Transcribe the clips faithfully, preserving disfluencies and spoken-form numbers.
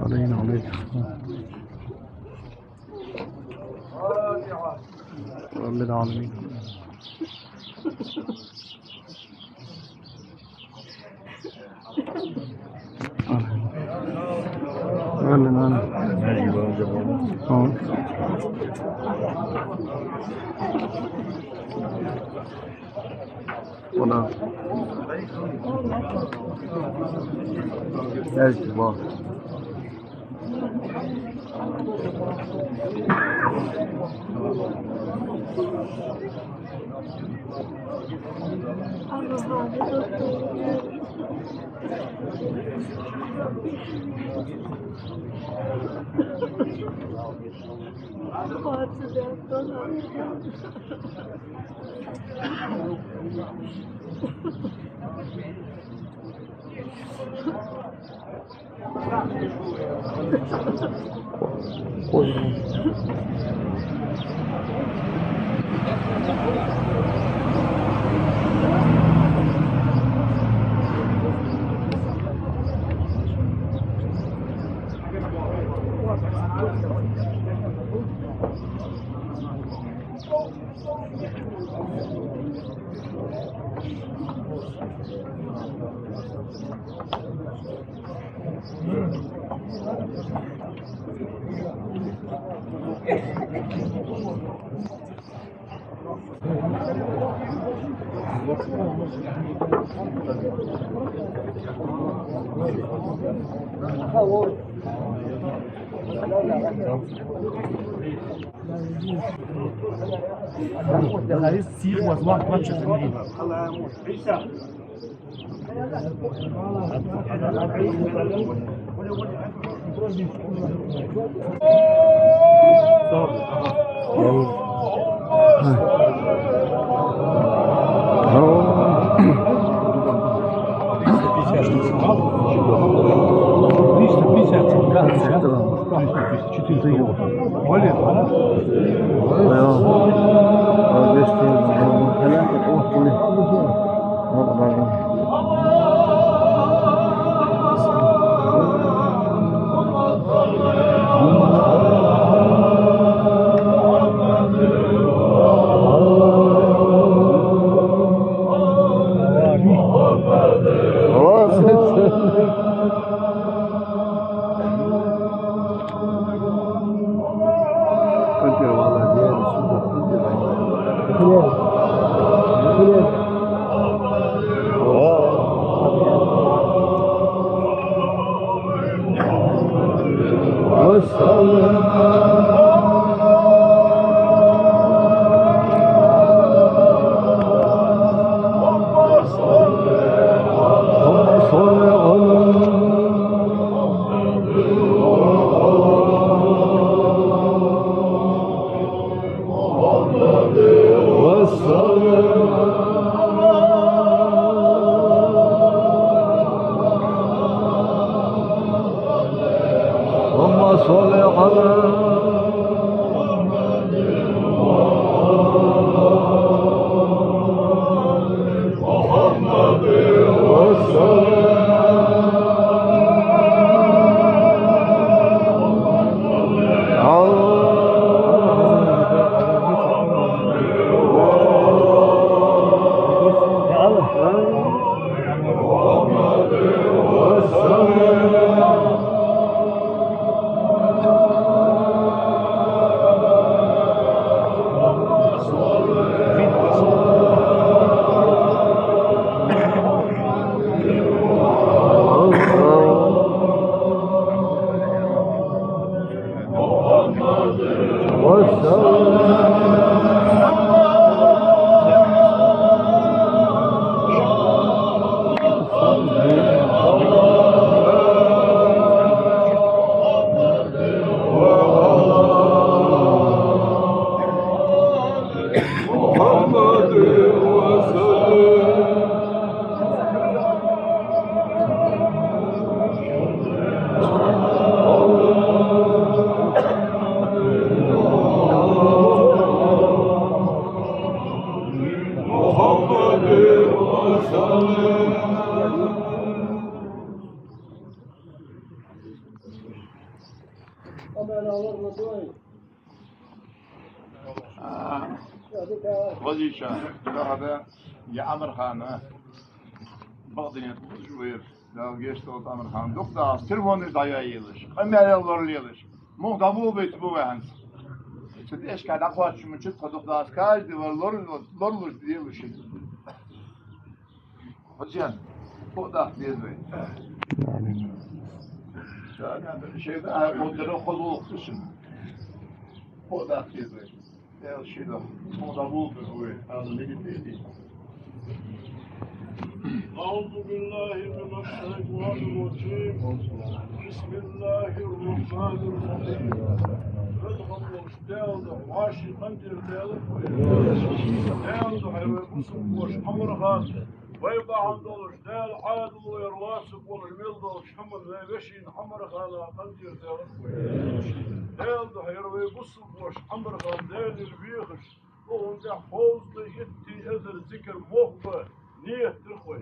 علينا عليك. رب العالمين. آمين، آمين. آه. والله. Триста пятьдесят, да, да. Четыреста. Более, да? اللهم صل على محمد وسلم. محمد وسلم. А, вазийча, дагахьа да, я Амархана, бакъдинет луш вар, Дала гешт долда Амархана, дукха да аз телефонаш дӀаяйелаш, къамаьл лоралелаш, мух дӀаболабайта бу вай хӀанз. Цу тӀехьашка дӀакхоачаш ма чу тха дукха да аз, каждый вар лор-, лоралуш делаш. Хьажа, фу даккха деза вай? Шайна хьа кхоттара хоза лохтушин. Фу даккха деза вай? Эл ши даккха. Фу да бултар вай? Аз миги тейди. أعوذ بالله من الشيطان الرجيم. بسم الله الرحمن الرحيم. Даьла да, вӀаши къинтӀера Даьла. Даьла да, хьай вай бусалба воша Амархан. Вай бахьан долаш Даьла Ӏаьдало яр лоацаргволаш мел долча хӀаман вай вешийна Амархана къинтӀера Даьла. Даьла да, хьай вай бусалба воша Амархан Даьлера вехаш, укхун тӀа хьовзткъеи итт эзар зикар мох бе нийят дир вай.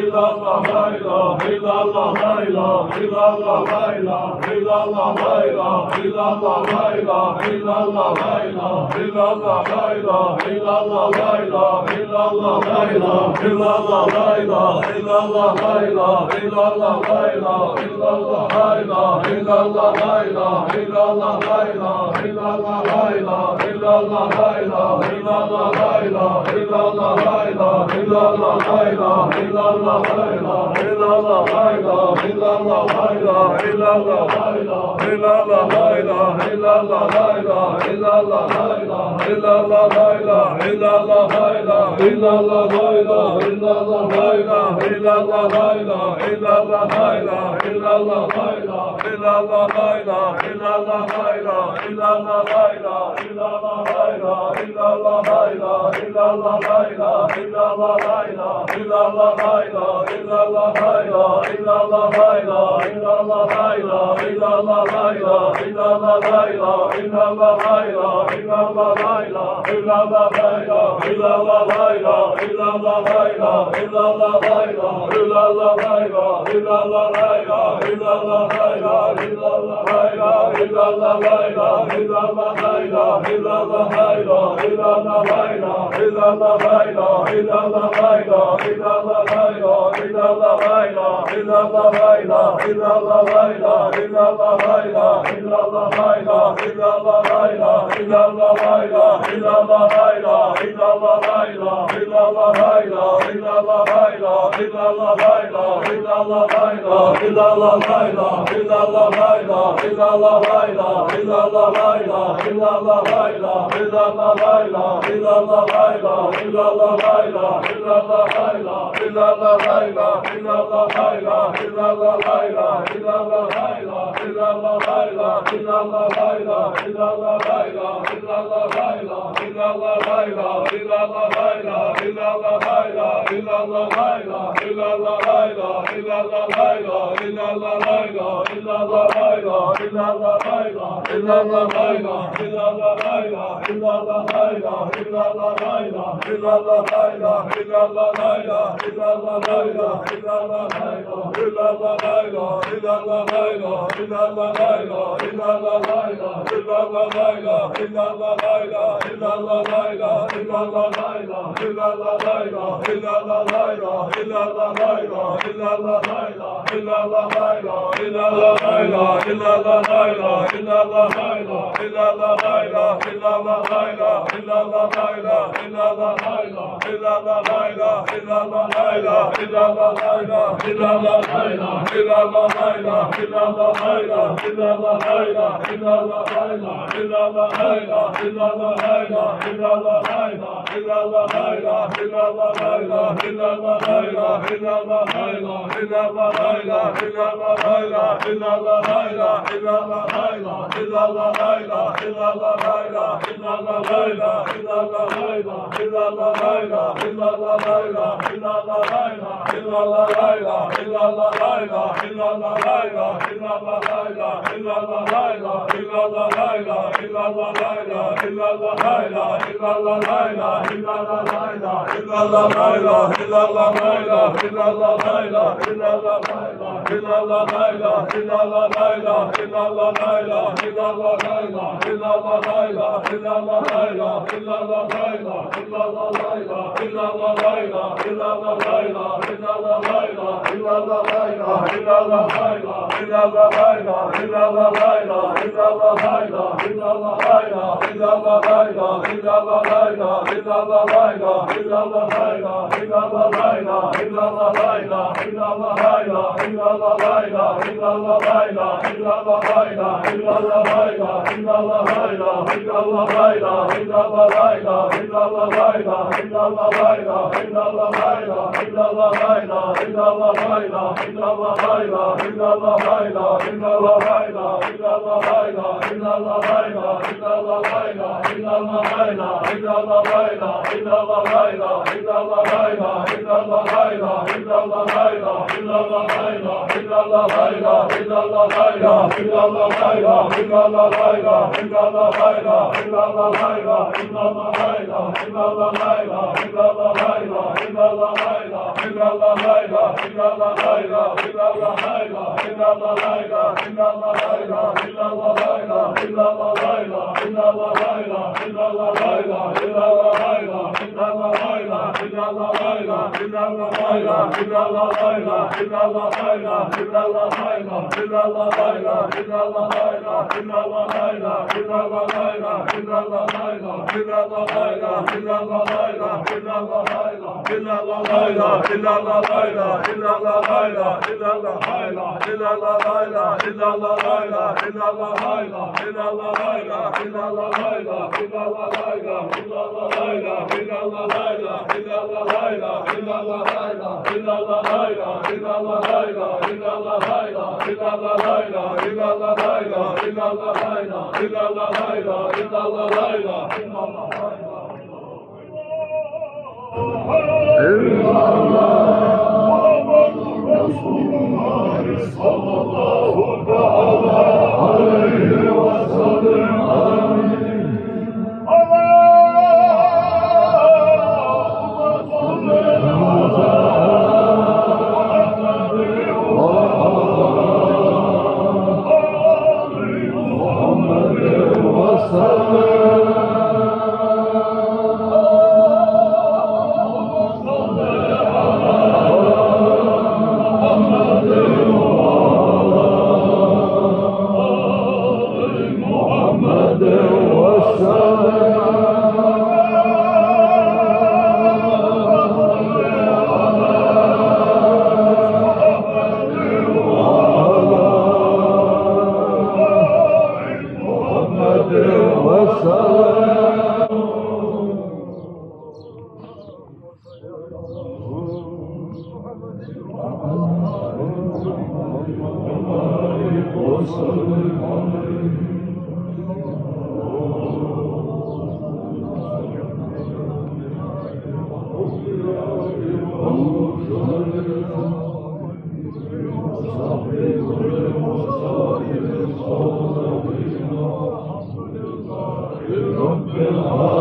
آمين.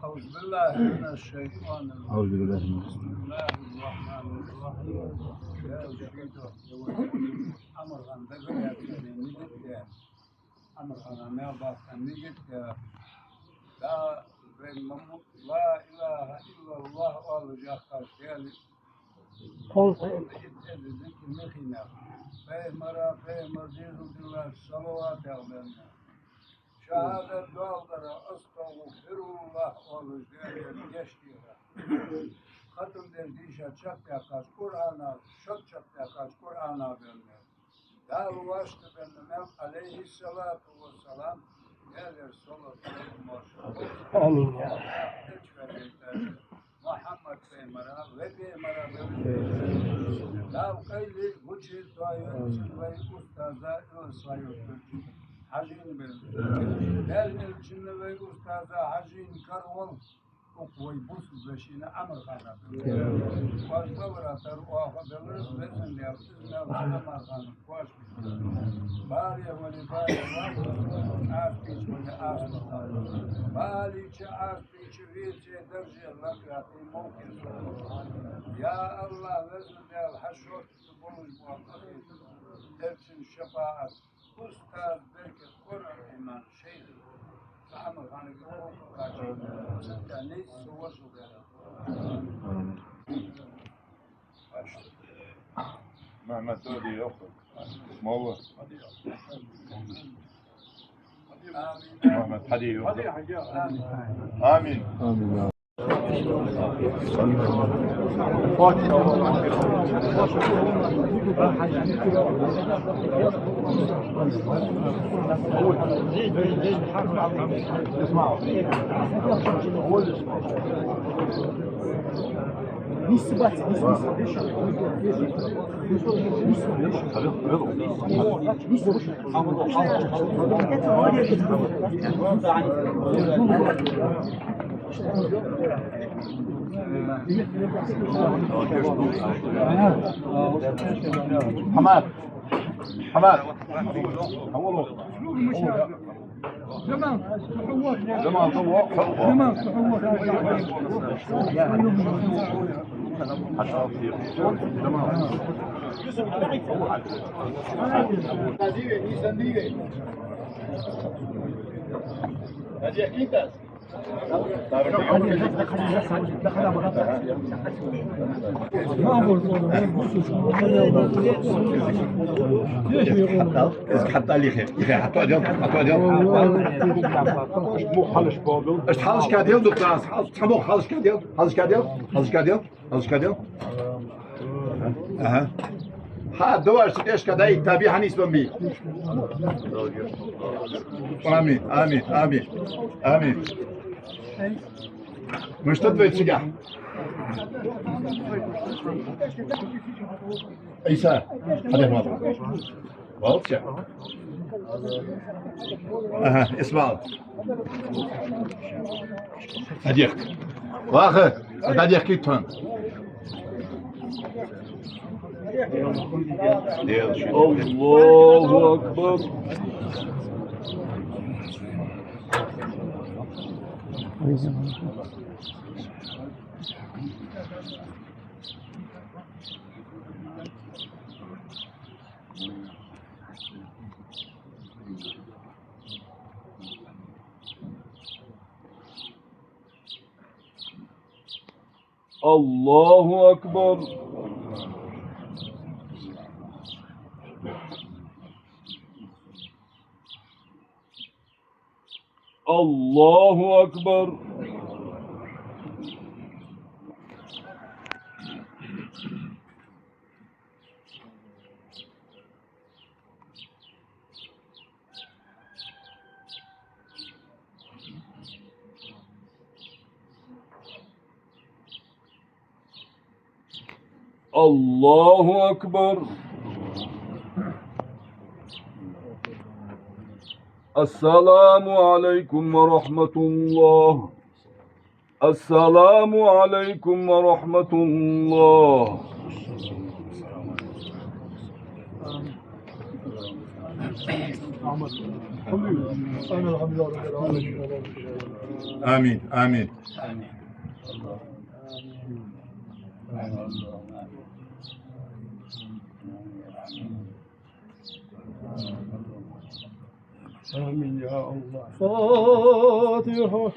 أعوذ بالله من الشيطان الرجيم. أعوذ بالله من الشيطان الرجيم. بسم الله الرحمن الرحيم. يا سيدي، يا ولدي، أمر عن ذكر يا سيدي، نجد يا أمر عن ما بعد أن نجد يا لا، لا إله إلا الله والله جاك الشيء. Хоза. Пайхамара, пайхамар дезал диллача салават ял бенна. Шахадат доал дара, астагӀфируллахӀ оалаш Даьлера гешт дера. Хатам деш дийша чакхдаьккхача Къуръана, шод чакхдаьккхача Къуръана бенна. Дала васта бенна мел, алейхиссалату вассалам, Даьлера салот, салам маршо. Амин. Элча ваьллача Мухьаммад пайхамара, вай пайхамара бенна. Дала къайле гуча тоаенна вай устаза Илсхой-Юртарча Хьажийна бенна. Даьла элчанна вай устаза Хьажийна каравал. Укх вай бусалба вешийна Ӏамархана. Коаш бавара тара оаха белар, везан Даьла, из мел Ӏамархана коаш бе. Бале вале бале, аспича вале аспа. Балийча аспича веце дарже лакхе мовке. Я АллахӀ, везан Даьла, хьа шортта болаш бола къахетам, элчан шапаӀат. Устаз беркат, Къуръан иман, шайх. Цхьа Ӏамарханага кхача, цунца нийса со вошал дера. Мухьаммад Хьади йоах. Молла. Мухьаммад Хьади йоах. Амин. Амин. Амин. حماد. حماد. زمان. زمان. زمان. Из хьатта лихе, лихе, хьатта дел, хьатта дел. Ишта хьалашка дел, духтас, хьал-, цхьа бох хьалашка дел, хьалашка дел, хьалашка дел. Алшкадел? Ага. Хьа, давай, что тешка, дай, таби ханис бомби. Амин, амин, амин, амин. Мы что твои цига? Иса, хадер мадо. Валча. Ага, Исмаил. Адих. Ваха, адих китон. Аллаху акбар. Аллаху акбар. الله أكبر. الله أكبر. السلام عليكم ورحمة الله. السلام عليكم ورحمة الله. آمين، آمين. آمين يا الله. فاتحة.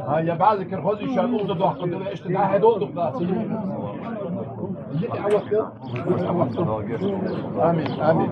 ها, я бӀаьза кара хоза йиш я, уза дохка дина, иштта дӀа хьедолдукъ дац. Амин, амин.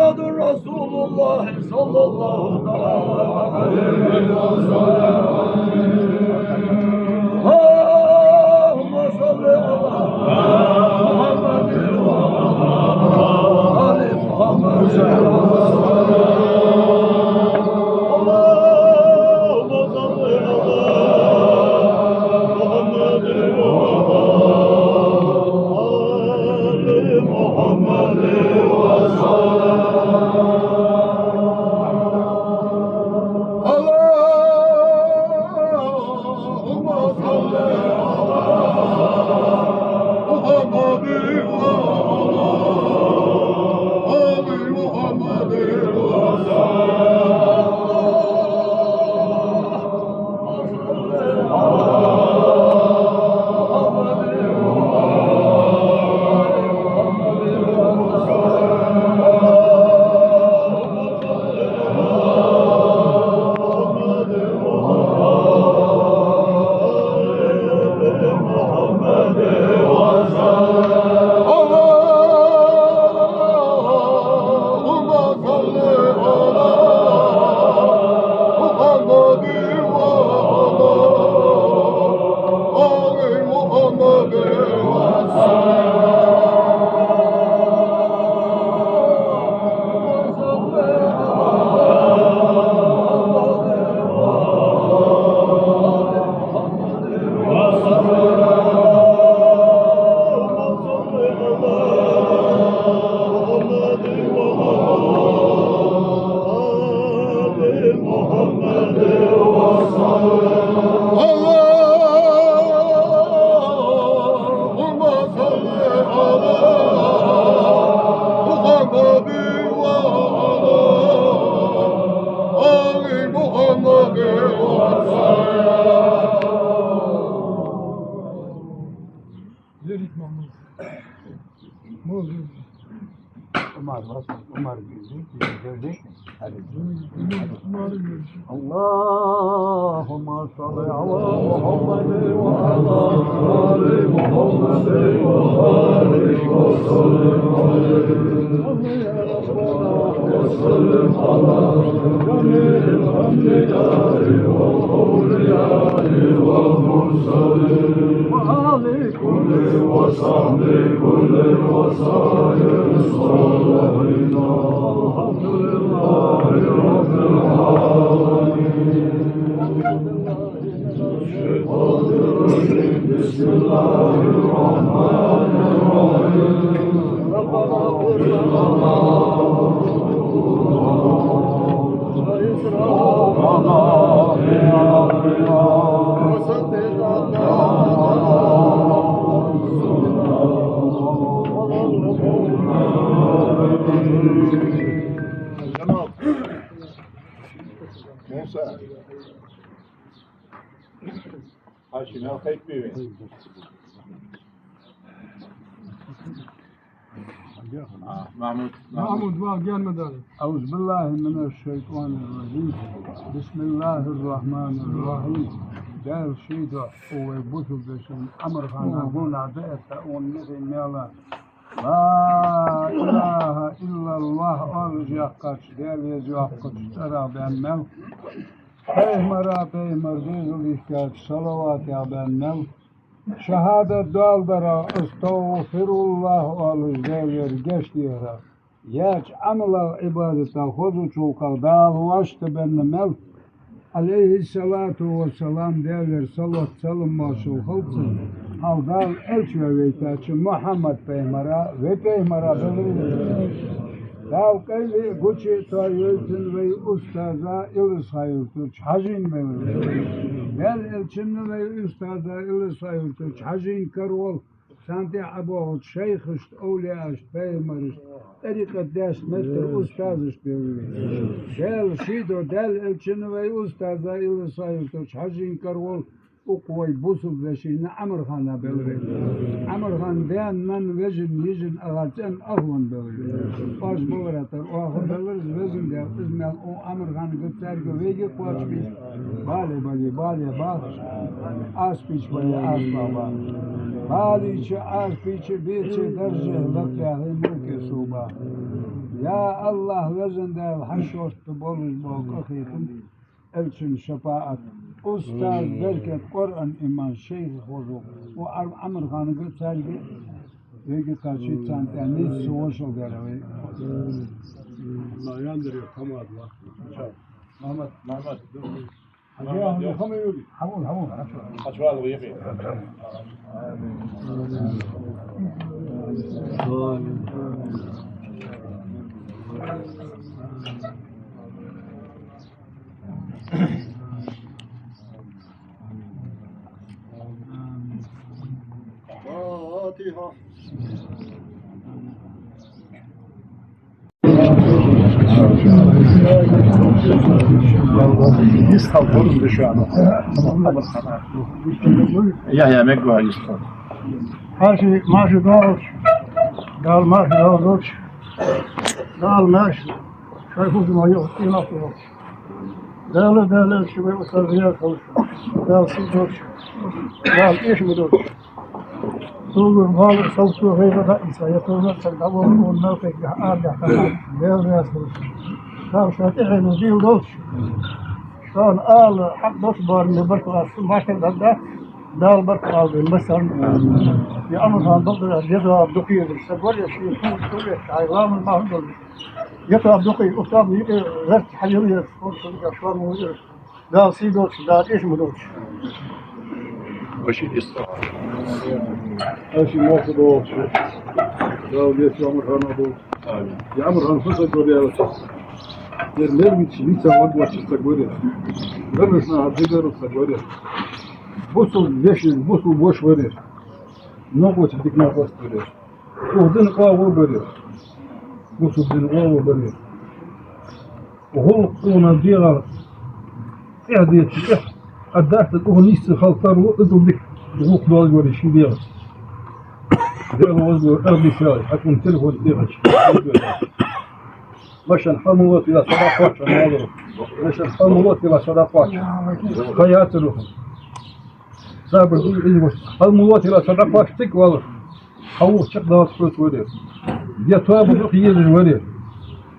محمد رسول الله صلى الله تعالى عليه وسلم. اللهم صل على محمد وعلى آل محمد. اللهم صل على محمد وعلى آل محمد وسلم. اللهم صل على محمد وعلى آل محمد وسلم. اللهم صل على محمد وعلى آل محمد وسلم. اللهم صل على محمد وعلى آل محمد وسلم. اللهم صل على محمد وعلى آل محمد وبارك وسلم عليه. وسلم على جميع الأنبياء والأولياء والمرسلين. وآل كل وصحبه كل وسائر الصالحين. الحمد لله رب العالمين. الشيطان الرجيم. بسم الله الرحمن الرحيم. ربنا اغفر لنا وإسرافنا في أمرنا وثبت أقدامنا. Муса. Хьаши, мел хайп бе вай? А, Махьмуд, Махьмуд. Махьмуд, ваха гаьна ма дале. أعوذ بالله من الشيطان الرجيم. بسم الله الرحمن الرحيم. Даьла ший духьа, вай бусалба вешийна Ӏамархана гонахьа дӀаэтта, укхун мехий мела لا إله إلا الله оалаш яьккхача, Даьла еза йоаккхача цӀерах баьнна мел, пайхамара, пайхамара дезал йихкача салаватех баьнна мел, шахӀадат доаладарах أستغفر الله оалаш Даьлагара гешт дехарах, яьча Ӏамалах, Ӏибадатах, хозача гӀулакхах Дала вӀаштӀехьабаьнна мел, عليه الصلاة والسلام, Даьлагара салот-салам-моаршал хилда цунна, хьалха Дала элча ваь вайтача Мухьаммад-пайхамара, вай пайхамара белар вай. Дала къайле а, гуча а тоаеш йойла цунна вай устаза Иласха-Юртарча Хьажийна белар вай. Даьла элчанна, вай устаза Иласха-Юртарча Хьажийна каравала, царна тӀехьа ӀобоагӀача шайхашта, овлияашта, пайхамарашта, тӀарикъат даьшта меттара устазашта белар вай. Даьла ший духьа, Даьла элчанна, вай устаза Иласха-Юртарча Хьажийна каравала укх вай бусалба вешийна Ӏамархана белар вай. Ӏамархан даьна-нанна, вежарна-йижарна, агӀа-цӀенна, ахӀланна белар вай. Оаш балара тара оаха белар из, Везан Даьла, из мел укх Ӏамарханагара царга вайга кхоачаш бийца, бала бале, бала бахаш, Ӏазап ийча бале, Ӏазап бахаш. Бала ийча, Ӏазап ийча, беце дарже, лакхъяхе, мулке совбаха. Я АллахӀ, Везан Даьла, хьа шортта болаш бола къахетам, элчан шапаӀат, устаза беркат, Къуръан, иман, шайх хоза, укх Ӏамарханагара царга вайга кхоачаш, царна тӀа нийсса вошал дера вай. Махьмуд, Махьмуд. Хьажа, хьажа, хьама юри. Хьамур, хьамур, хьамур. Хьачувала вехи. فاتحة. Йист хьал гур да шоана. Яхья, мегаш йист хьал. Хьаьший маьрша доагӀалда шо. Дала маьрша доагӀалда шо. Дала маьрша шоай фусамах юха къинош долда шо. Дала, Дала, шо вай устаза веза хилда шо. Дала сий долда шо. Дала тӀехьа ма долда шо. Цунгара мала а, совцо а, гӀайгӀа а даь, Ӏийса, я тозар саг дӀаволла, вон мел кхайкахь, арадаьхкахь, Даьла раьза хилва шоана. Дала шоана тӀехьено дийла долда шо. Шоана ала хьакъ долча барамна баркал ала, шун башха дагадоагӀа, Дала баркал ала вайна массарна. Я Ӏамархан, бакъдар, я тоаба дукха езар саг вар, я ший хӀама, хӀама, хьай ламаз, бахьан долаш. Я тоаба дукха, укх тоабан юкъе гӀерта хьайила езар, шоана, шоана, шоана ма везар. Дала сий долда шо, Дала тӀехьа ма долда шо. Ваши дистра. Ваши маьрша доагӀалда шо. Дала везача Ӏамархана долда. Амин. Я Ӏамархан, фу саг вар яхача, ер мел вийча, вийца варгвоацаш саг вар ер. Гаргарча наха дегӀара саг вар ер. Бусалба вешийна, бусалба воша вар ер. Новкъостий дика новкъост вар ер. Укх дина къоагӀо бар ер. Бусалба дина къоагӀо бар ер. ГӀулакх, укхун дегӀа тӀехьа деча тӀехьа, а даьхта укхун нийсса хила тарлу, иззал дика гӀулакх долаш вар ер ший дегӀаца. Даьла возалло, аргдийсалаш, хьакъун телефон тӀехьача. Машен хьалмалотийла сара кхоачаш валар. Машен хьалмалотийла сара кхоачаш. Ха яцар укхун. Сабар ду, из ваш. Хьалмалотийла сара кхоачаш тик валар. Хьавух чакхдалаш хьоца вар ер. Я тоаба дукха езаш вар ер.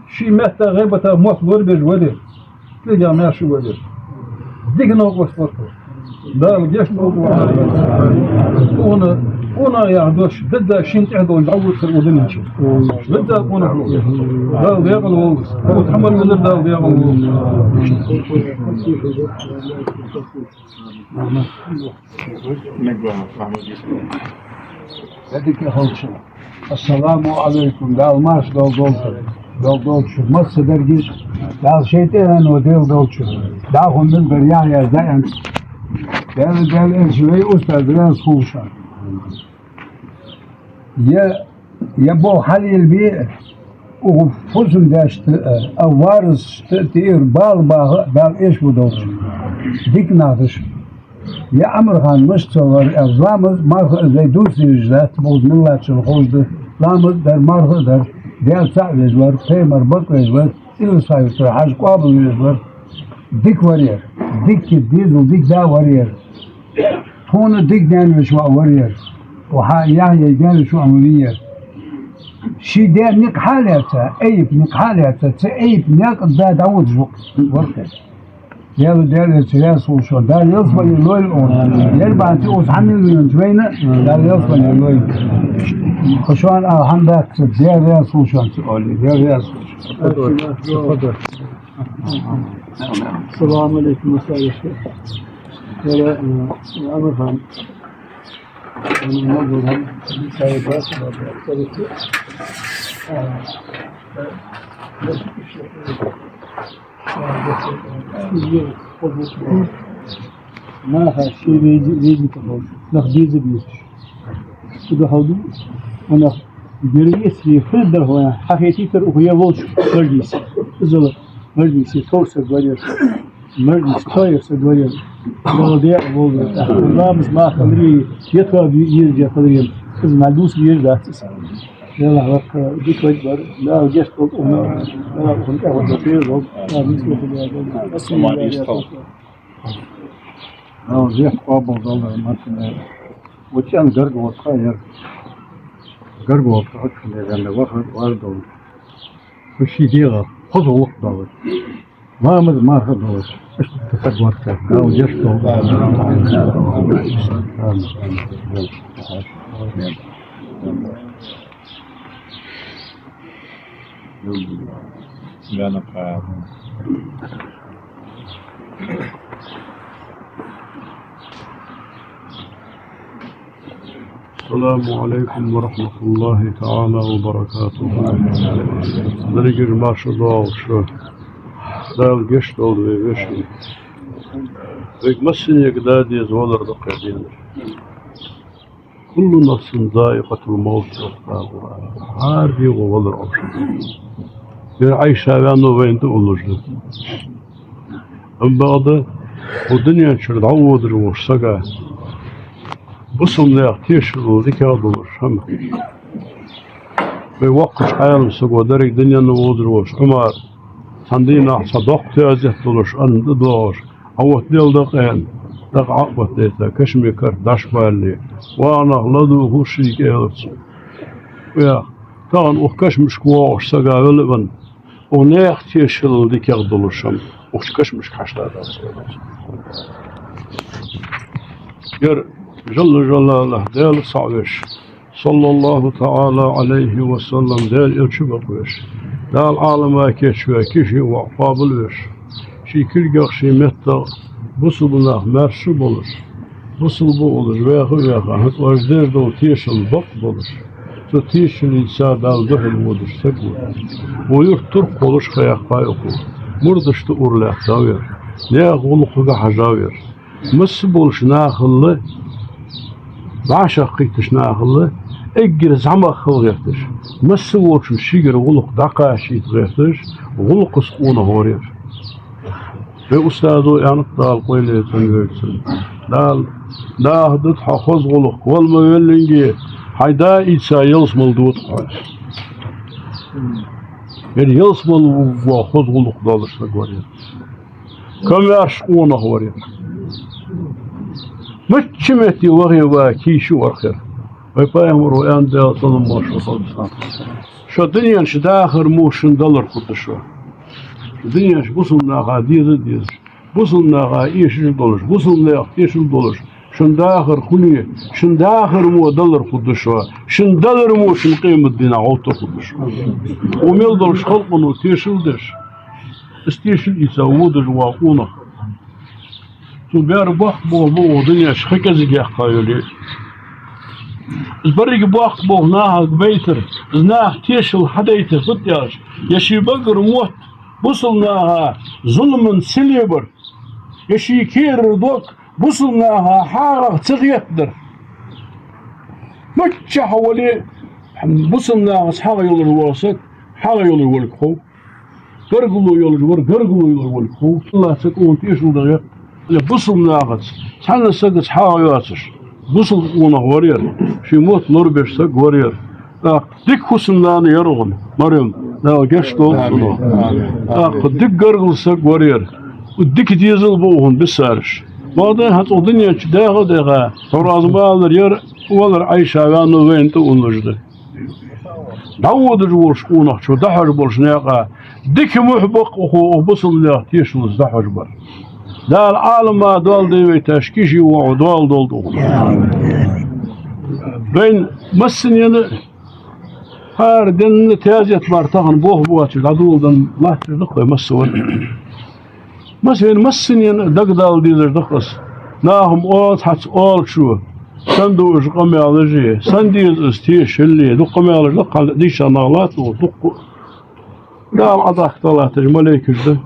Ший метта гӀийбата мотт лорабеш вар ер. Кулгах маьрша вар ер. Дика новкъост вар тхо. Дала гешт долда. Къона, къонах яха дош, дадда шийна тӀехьа долаш дӀавода хир укх дунен чу. Дадда къонах ва. Дала декъала волва из. Укх хӀаман вилар Дала декъала волва. Мегаш, Махьмуд, йист хьал. Дика хилда шун. Ассаламу Ӏалайкум. Дала маьрша долда долча. Долда долча. Массадарга Дала шоай тӀехьено дийла долда шо. ДӀахо мел дар Яхьяс даьннад. Даьла, Даьла элча, вай устаз раьза хилва шоана. Я, я бо хьалелабе, укх фусам-даьшта а, варасашта а тӀера бала баха а Дала эшаву долда шо. Дика нах да шо. Я Ӏамархан мишта ца вар, аз ламаз, марха а вай дувца дезаш дац, бокъонца мел латтачунна ховш да. Ламаз дар, марха дар, Даьла цаӀ везавар, пайхамар бакъвезавар, Илисха-Юртара Хьажа къоабал везавар, дика вар ер, дика дезал, дика да вар ер. Тхона дика даьннача воӀ вар ер. Укх Яхьъяй даьннача воӀ ма вий ер. Ший даь никъ хьалаьца, Айюпа никъ хьалаьца, цу Айюпа наькъа да дӀаводаш вар ер. Даьла, Даьла, цу раьза хул шоана. Дала ялсмале лойла укхун. Ер бахьан ца укхаза хьамил веннача вайна, Дала ялсмале лойла. Кхы шоана ала хӀама дац, Даьла раьза хул шоана, ца оале, Даьла раьза хул шоана. Салам алейкум, Масариш. Яра, э, Амирхан. Наха ший вези-, веза тӀа ховш, нах беза безаш. Цудухьа хьалду, ванах бервес ве хӀама дар хьона, хьахетийтар укх е волча мажлисе. Иззал мажлисе товсаг варер. Мажлис тоаер саг варер. Дала декъа волва. Ламаз мара хиларе, етоа ве-, веза хиларе. Из мадус веза дац из. Дала вакха дика вай бар. Дала гешт долда укхунна. Дала укхунна тӀехьа вай долда. Дала мискин хилда долда. Ассаламу алейкум. Дала гешт къоабал долда, мартина. Вачан гарга ватха яр. Гарга ватха хачун яр, вахар вар долда. Хуши дегӀа, хоза гӀулакх долаш. Ламаз, марха долаш. Иштта саг вар цар. Дала гешт долда. Амин. السلام عليكم ورحمة الله تعالى وبركاته. Деррига марша доагӀалда шо. Дала гешт долда вай веший. Вайга массанега да деза валар да-кх ер дийнахьа. كل نفس ذائقة الموت, йоах Дала Къуръана. ХӀара дегӀо валар Ӏовшаш да. Ер Ӏайша ваьннав вайна тӀауллаш да. Амма бакъда, укх дунен чура дӀаводаш волча сага бусалба наьха тешал дикагӀа долаш хӀама. Вай воккхача Ӏаьлам саго, деррига дунен водаш волча Ӏумара, цхьан дийнахьа цхьа доккха тоазет долаш, Ӏаьлам тӀадоагӀаш, Ӏооттаделла дакъа аьнна, дакъа Ӏа а оттадайта, кашамий карта дӀа а бале, ванах ладувгӀа хул шийга, аьлар цо. Ваьха, тахан укх кашамашка воагӀаш сага велавенна, укх наьха тешал дикагӀа долаш хӀама укх кашамашка хьаштадац. Ер Жалла Жалалахь Даьла цаӀ веш, صلى الله تعالى عليه وسلم, Даьла Элча бакъвеш, Дала Ӏалама кийчваь кхы ший воӀ къоабалвеш, ший кулгах, ший меттах бусалба нах маьрша болаш, бусалба волаш, ваьха а ваьха, хӀанз оаш деш дола тешал бакъ болаш, цу тешалца Далла духьал водаш саг ва. Укх юрта турпал волаш ха яьккхай укхо, мурдашта ура лаьттав ер, наьха гӀулакхага хьажав ер. Масса болча нахал, вӀашагӀкхийттача нахал эггара зӀамагӀа хила гӀерташ, масса волчун шийгара гӀулакх дӀакхачийта гӀерташ, гӀулакхаца къонах вар ер. Вай устазо аьннад, Дала къайле цунна вайца. Дала, наха да тхо хоза гӀулакх, вала ма веллинге, хьай да ийца ялсмала дода-кх хьо. Ер ялсмала вувргвола хоза гӀулакх долаш саг вар ер. Камаьрша къонах вар ер. Мичча метте вахе а, ваха кийча а вар ер. Вай пайхамаро аьннад, Даьла салам хилда цунна: шо дунен чу дахар мо шун далар хургда шо. Дунен чу бусалба наха деза а дезаш, бусалба наха эшаш а долаш, бусалба наьха тешал долаш шун дахар хуле, шун дахар мо далар хургда шо, шун далар мо шун къематдийнахьа гӀовттар хургда шо. Укх мел долча халкъо тешал деш, из тешал ийца водаш вола къонах. Цу бер боккха болх ба укх дунен чу ха кӀезига яьккха йоле. Из беррига боккха болх нахага байтар, из наха тешал хьадайтар, фуд аьлча, е ший багара мотт бусалба наха зуламах ца лебар, е ший кера дог бусалба наха хьагӀах ца гӀеттадар. Миччахьа вале а, бусалба нахаца хьагӀ йолаш вола саг хьагӀ йолаш волга хов. Гаргало йолаш вар гаргало йолаш волга хов. АллахӀ цу къонах тешал дагӀе. Е бусалба нахаца цхьанне сагаца хьагӀ йоацаш, бусалба къонах вар ер, ший мотт лорабеш саг вар ер. ТӀаккха дика хӀусамнана яр укхун, Марем, Дала гешт долда цунах. ТӀаккха дика гаргара саг вар ер. Дика дезал ба укхун бисараш. Ма да, хӀанз укх дунен чу дегӀа а дегӀа, хӀара аз ма аллара, ер валар Ӏайша ваьнна вайна тӀа уллаш да. ДӀаводаш волча къонахчо, дӀахьош болча наькъа дика мухь ба-кх укхо, укх бусалба наьха тешалца дӀахьош бар. Дала Ӏалама доал дайвайташ, киши воӀо доал долда укхун. Вайна массанена хӀара денна тезет бар тахан бохабоацаш, дӀадоладенна латташ да-кх вай массавар. Масса, вайна массанена дагадала дезаш да-кх из. Наха-м оал цхьацца оалачо, сенна да уж къамаьлаш, сенна деза из тешал, дукха къамаьлаш да-кх хьалха дийша нах латташ, дукха. Дала Ӏодахка латташ малейкаш да.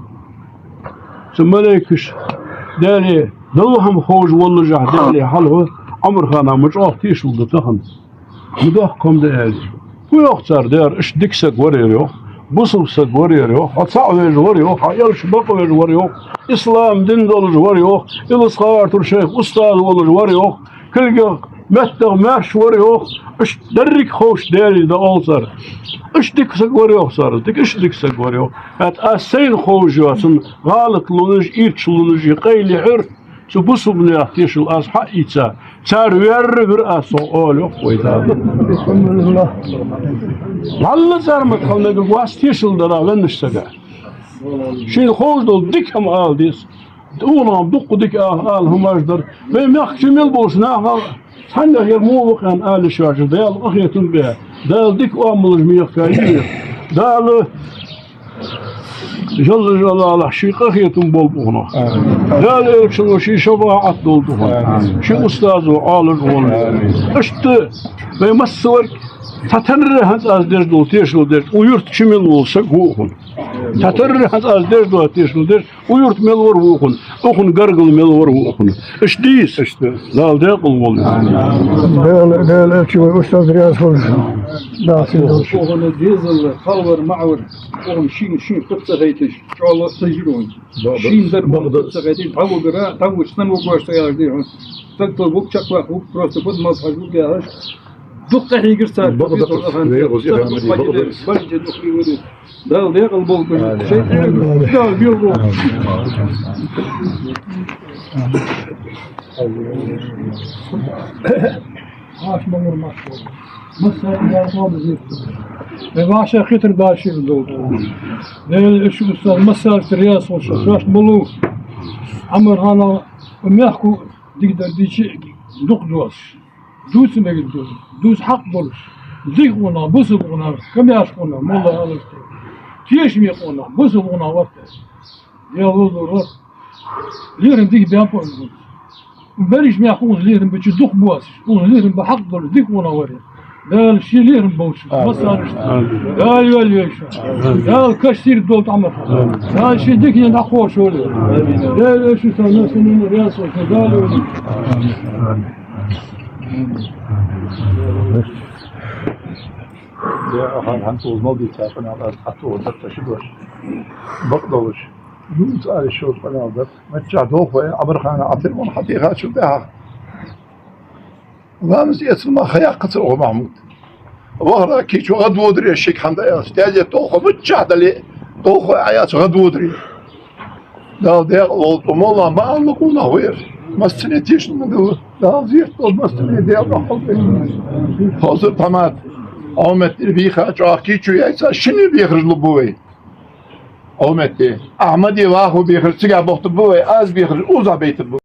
Цу малейкаша Даьлага, Далла хӀама ховш воллашехь, Даьлага хьалха Ӏамархана ма чӀоагӀа тешал да тахан. Ма доккха хӀама да аьле. Фу йоах цар, дера, иштта дика саг вар ер йоах, бусалба саг вар ер йоах, хьо цхьаъ веш вар йоах, хьо элча бакъвеш вар йоах, ислам дин долаш вар йоах, Иласхан-Юртара шайх устаз волаш вар йоах, кулгах, меттах маьрша вар йоах, иштта деррига ховш Даьлага дӀаоал цар. Иштта дика саг вар йоах цар, дика, иштта дика саг вар йоах. ХӀаьта аз сайна ховш йоацаш, гӀалат лунаш, ирча лунаш, къайле хьур, цу бусалба наьха тешал аз хьаийца, цар ваьрра вир аз цох оал йоах вай Дала. ВаллахӀи, цар ма тхалнага вац тешал дара веннача сага. Шийна ховш дола дика хӀама ала деза. Укхунах дукха дика ала, ала хӀамаш дар. Вай мехка чу мел болча наха цхьаннех ер мо ва-кх аьнна ала йиш яц, Дала къахетам бе. Дала дика оамалаш мехка йойла. Дала Жалла Жалалахь ший къахетам болба укхунах. Дала элчано ший шафаӀат долда укхунна. Ший устазо Ӏалаш волва. Иштта вай массаварг цхьатарра хӀанз аз деш дола тешал деш, укх юрта чу мел вола саг ва укхун. Цхьатарра хӀанз аз деш дола тешал деш, укх юрта мел вар ва укхун, укхун гаргара мел вар ва укхун. Иштта дийца. Иштта. Дала даькъала волва. Дала, Дала элча вай устаз раьза хилва. Да, син долаш. Укхун дезал, халвар, маӀвар, укхун шин, шин хӀама ца хайташ, чӀоагӀа лоацца хьежар укхун. Шин дар хӀама ца хайташ, дӀавигар, дӀавигача санна вугаш ца яхаш дий хьона. Саг тӀа вуг чакхваккха, вуг просто подмаз хьажа вуг яхаш. Дукха хьийгар цар, бакъда, бакъда. Дала даькъала болба. Амин. Шайтан Дала белгало. Хаш ма мур мах. Масса я хаб зит. Вай вӀашагӀкхетар дашир долда. Дела, уж устаз массарца раьза хилва шоашта. Шоашта ма лу Ӏамархана мехка дика дар дича дукха доацаш. Дувца мегаш дола, дувца хьакъ долаш, дика къонах, бусалба къонах, камаьрша къонах, молла аларта. Тешаме къонах, бусалба къонах вар те. Дела лулур вар. ЛерхӀам дика баьннаб укхунца. Берригача мехка укхунца лерхӀам бича дукха боацаш, укхунца лерхӀам ба хьакъ долаш, дика къонах вар. Дала ший лерхӀам болба шоана, массанена. Дала йоалае шо. Дала каш сийрда долда Ӏамарха. Дала ший диканна дӀакхоачалва. Дела шо са, на сунна раьза хилва, Дала йоалае. Я, ахар хӀанз узмал дийца, къамаьл дар, хьатӀа дар, тӀа ши дош. Бакъдолаш. Юнус ала йиш йола къамаьл дар. Маччахь долхой Ӏамархана Ӏатирман хьатӀехачул тӀехьагӀа. Ламаз эцалга ма ха яьккхацар укх Махьмуда. Вахара кийчо гӀадводар шийга хӀама да аьлча. Тезет долхой маччахь дале, долхой Ӏаяьлча гӀадводар. Дала даькъала волба, молла ма аллара къонах ва ер. Массане тешал ма дилла. Дала зерат долда массане, Дала дохалба. Хоза тхьамада. Ӏометтера бийха чӀоагӀа кийчо яйца, шинне бехараш лургба вай. Ӏометтера. Ахьмаде вахо бехараш цигахь бохийтаргба вай, аз бехараш укхаза байтаргба.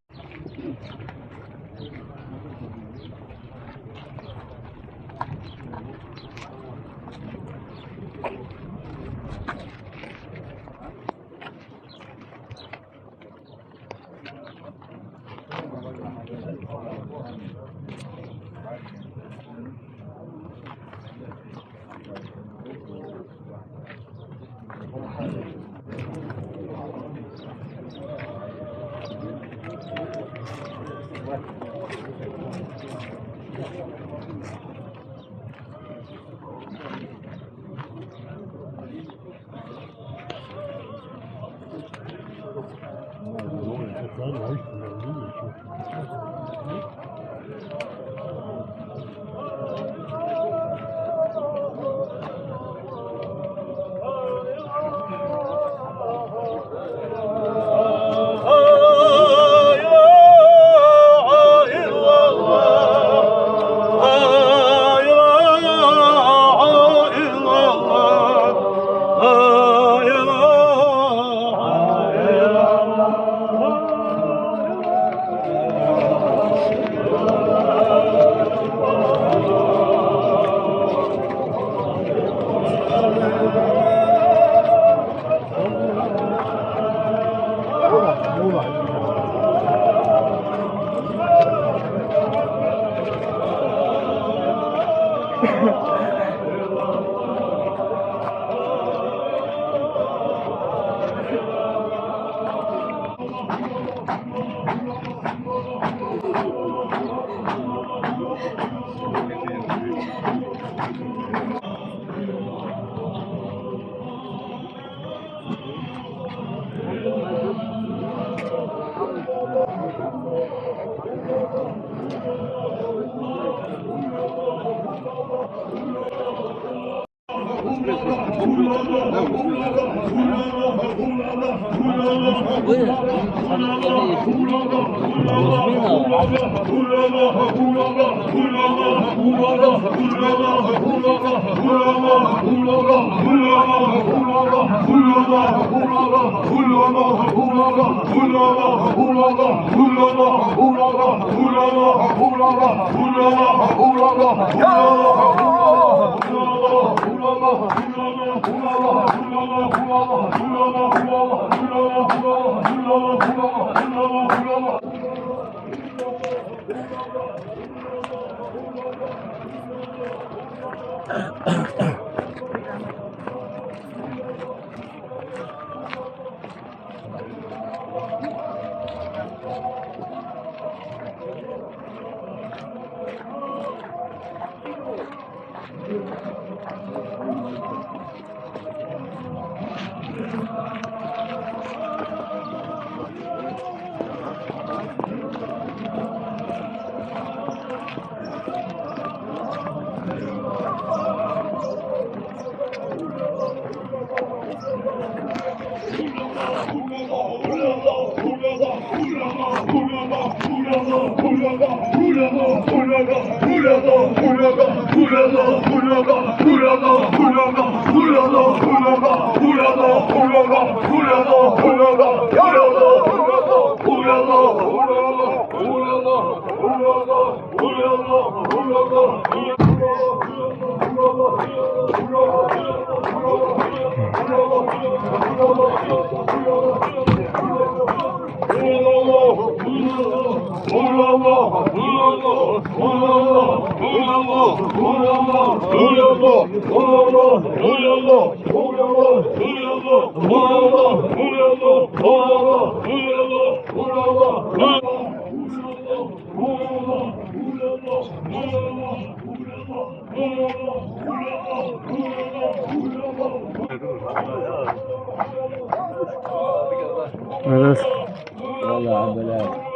والله عبد الله.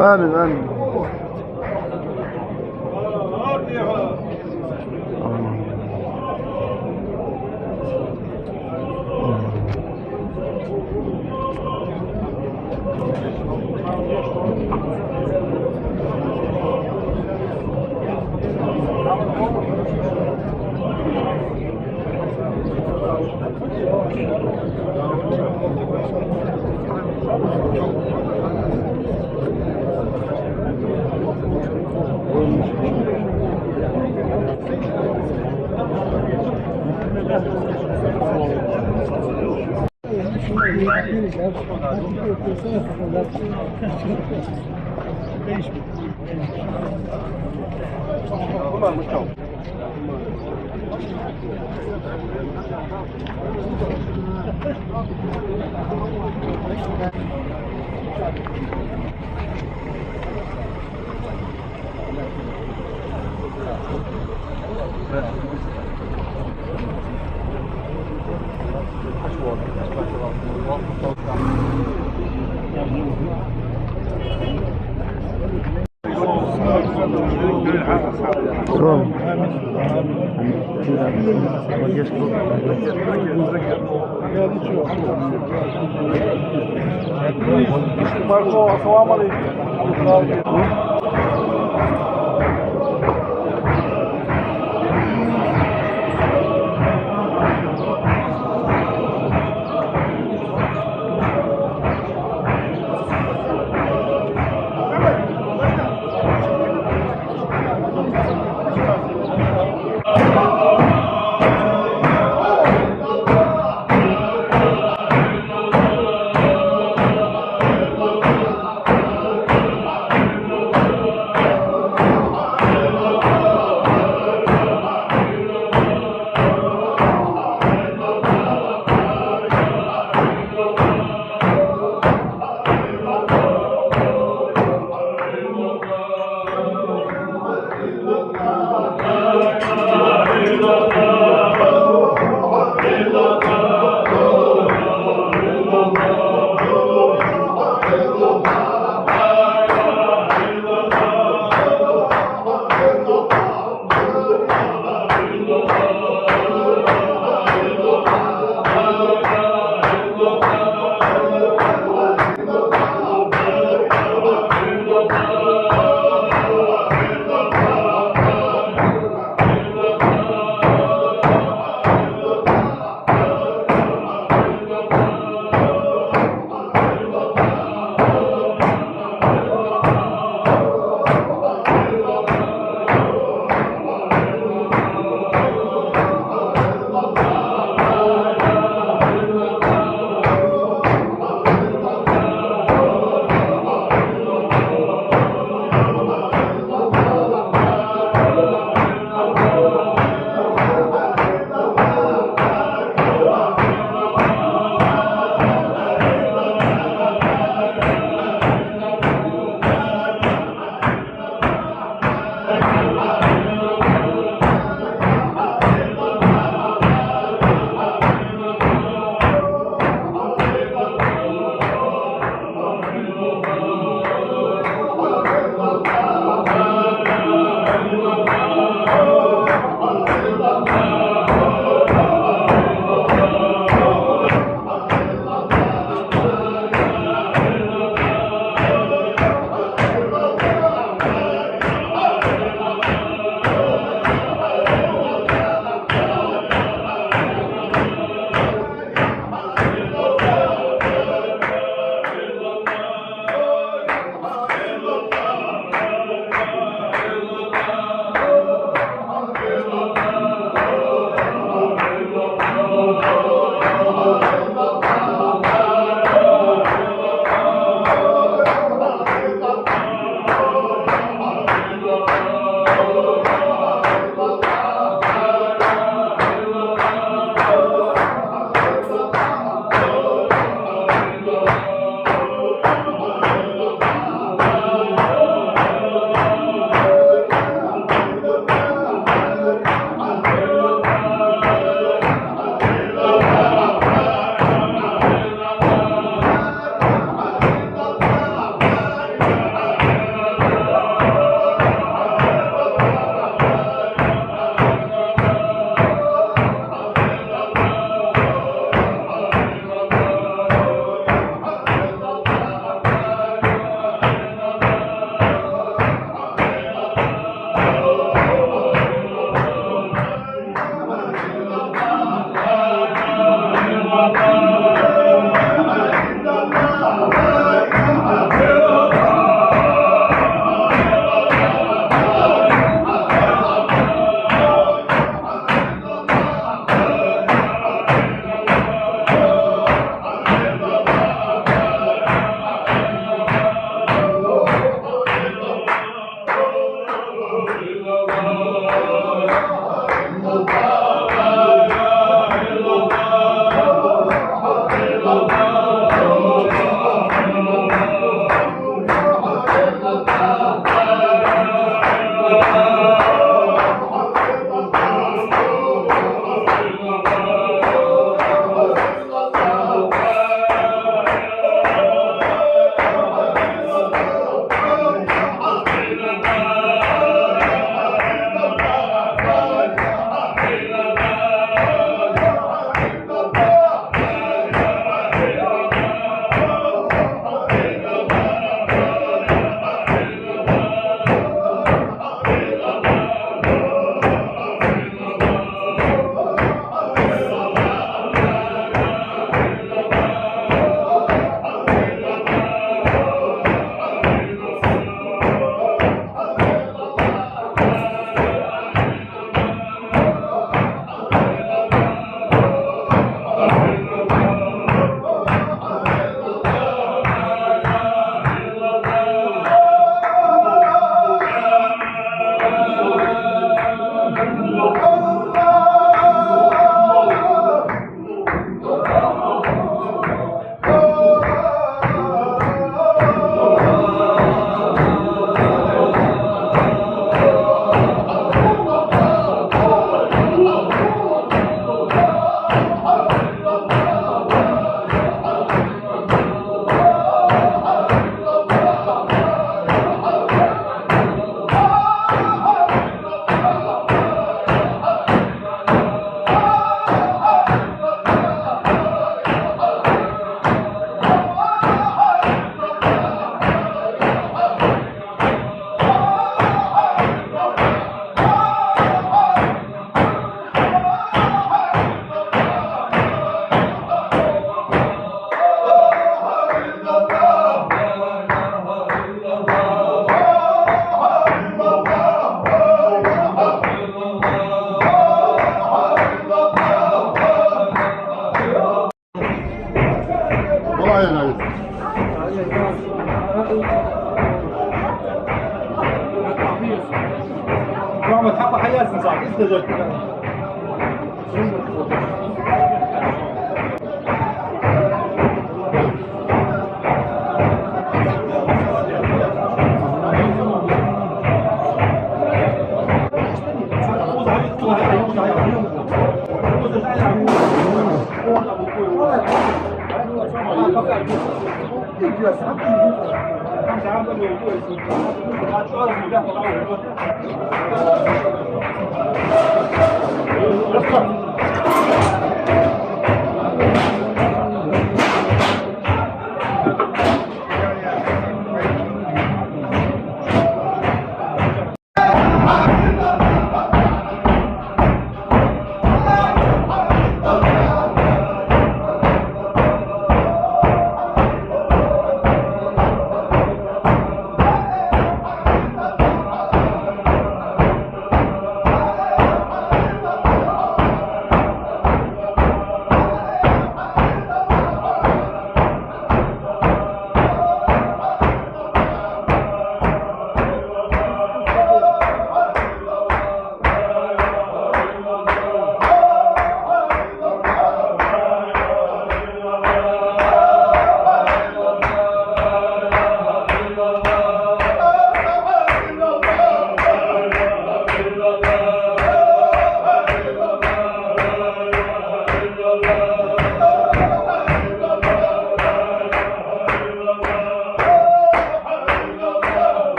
آمين، آمين. Марко, ассаламу алейкум.